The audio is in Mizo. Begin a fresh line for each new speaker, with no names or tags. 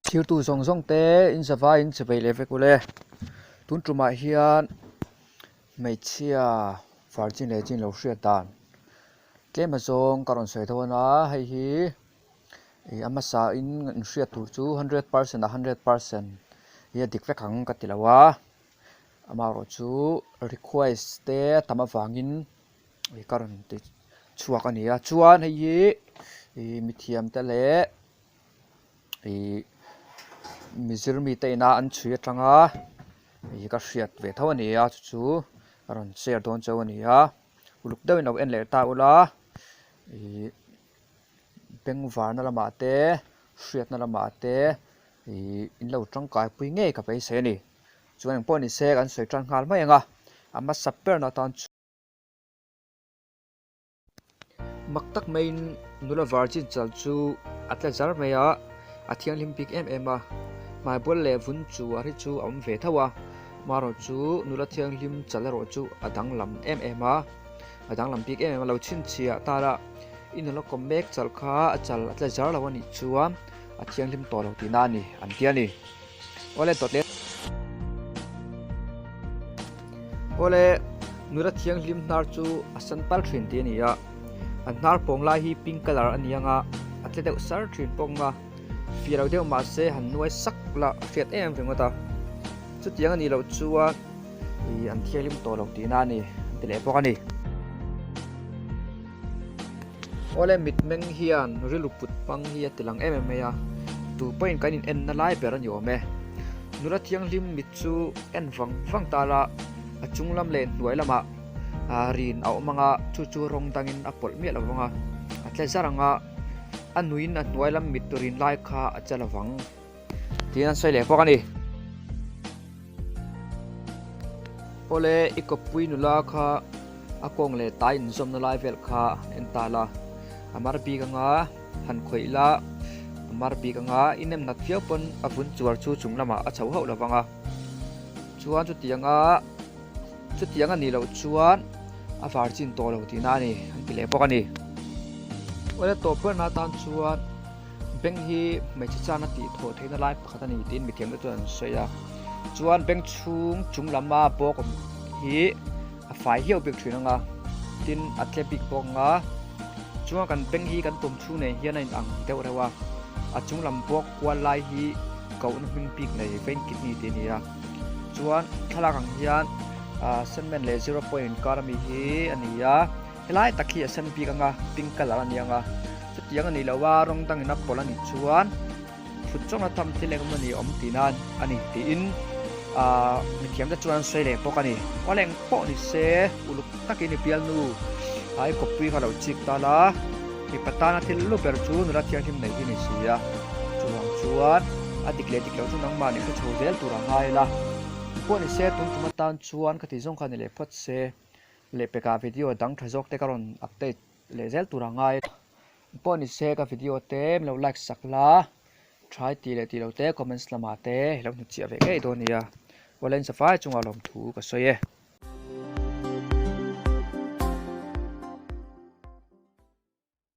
Thirtu zawng zawng te in zavai in che vei leh vek ule. Tun tumah hian hmeichhia virgin leh chin lo hriat dan tlem azawng ka rawn sawi dawn a, hei hi ih a hmasa in in hriat tur chu hundred percent ah 100% hi a dik vek ang ka ti lo a, amaherawhchu request te a tam avangin ih ka rawn ti chhuak a ni a, chuan hei hi ih mithiam te leh. Ih mizir mite ina an chhui atanga ih ka hriat ve tho a ni a chu chu a rawn share dawn chauh a ni a uluk deuhin lo en leh ta ula ih bengvarna lamah te hriatna lamah te ih in lo tangkai pui ngei ka beisei a ni chuan engpawh ni se kan sawi tan nghal mai ang a a hmasa berna atan chuan. Mak tak maiin nula virgin chal chu a tle zar mai a, a thianghlim bik em em a. Hmaibual leh vun chu a ri chu a awm ve tho a, marawh chu nula thianghlim chal erawh chu a danglam em em a, a danglam bik em em a. Lo chhinchhiah ta la, i nula kawm mek chal kha a chal a tle zar lo a nih chuan a thianghlim tawh lo tihna a ni, an ti a ni. Awle dawt leh. Awle nula thianghlim hnar chu a san pal thin tih a ni a, an hnar pawng lai hi pink colour a ni ang a, a tle deuh sar thin bawk ang a, fih lo deuh mahse han nuai sak la a hriat em ringawt a, chutiang a nih loh chuan ih an thianghlim tawh lo tihna a ni an ti leh bawk a ni. Awle mitmeng hian rilru put hmang hi a ti lang em em mai a, tu pawhin kan in enna lai ber a ni awm e. Nula thianghlim mit chu en vang vang ta la, a chung lam leh hnuai lamah rin a awm ang a, chu chu rawng dangin a pawlh miah lo vang a, a tle zar ang a, a nuin a hnuai lam mit rin lai kha a che lo vang. Tiin an sawi leh bawk a ni. Awle i kawppui nula kha a kawng leh tai inzawmna lai vel kha han en ta la, a mar bik anga han khawih la, a mar bik anga i nem nat viau pawn a vun chuar chu chung lamah a chho hauh lo vang a. Chuan chutianga chutiang a nih loh chuan a var chin tawh lo tihna a ni an ti leh bawk a ni. Awle tawp berna atan chuan. Bank hi hmeichhe chana tih thawh theihna lai pakhat a ni tiin mithiamte chuan an sawi a, chuan bank chhung chung lama bawk awm hi a fai hiau bik thin ang a, tin a tle bik bawk ang a, chuan kan bank hi kan tum chhung nen hian a in ang deuh reuh a, a chung lam bawk kual lai hi kohna hming bik nei vein kidney tih a ni a, chuan thlalak ang hian ah cement leh zero point inkar ami hi a ni a. Helai tak hi a sen bik anga pink colour a ni anga chutiang a nih loh a rawng dangin a pawlh a nih chuan thut chawng a tham thil eng emaw ni awm tih nan a ni tiin ahh mithiam te chuan an sawi leh bawk a ni. Awle eng pawh ni se uluk takin i bialnu a i kawppui kha lo chik ta la mipa tana thil lu ber chu nula thianghlim nei hi ni si a chuvang chuan a dik leh dik loh chu nangmah nih hre chho zel tur a ngai la pawh ni se tun tum atan chuan ka tih zawng kha ni leh phawt se. Lehpekah video dang tha zawk te ka rawn update leh zel tur a ngai. Pawh ni se ka video te min lo like sak la, try tih leh tih lo te comments lamah te i lo hnutchhiah ve ngei dawn nia. Awle in safai chungah lawmthu ka sawi e.